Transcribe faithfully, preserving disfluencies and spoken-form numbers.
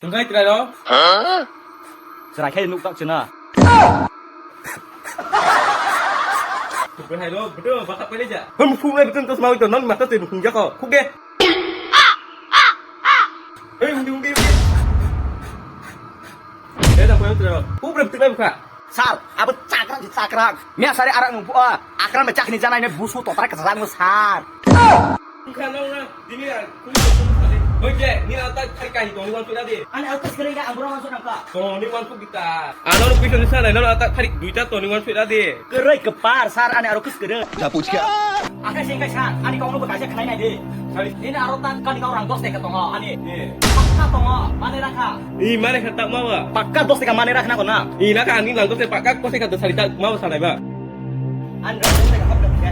Tungkai trai ro. Chwrai khai nuk tak chwna. Tungkai hai ro, betul, batak pele ja. Hum, phung lai betul, terus mau itu, non mata tuh, phung jako. Khuk ge. Hei, undi, undi, undi. Eh, dah, koyang trai ro. Khuk, betul, betul, buka. Sir, abo chakrak, chakrak. Mia sari arak nungpu, ah, akran ba chakni janai ne busu totrak kajak mo, sir. Wngkha nokna, dini ang kuli tongmani sadi. Hoi je, nini ang tak thari kahi tongni wansuk na di. Ani aro kwswk kwrwi na, ang boro wansuk nangkha. Tongni wansuk di ta. Ano rok pisa ni sanai, nono ang tak thari duita tongni wansuk na di. Kwrwi kwpar, sir, ani aro kwswk kwrwi. Japuchka. Akai sing kai sir, ani kok no bo kaisa khnai nai di. Sari. Nini aro tak kani kok rang dos teka tongo, ani. Ye. Pakka tongo, mane rakha. I mane kha tak ma ba. Pakka dos teka mane rakha na ko na. I na ka ani lang dos teka pakka kosek ka dos sari tak ma ba sanai ba. Ani dos teka hap ka.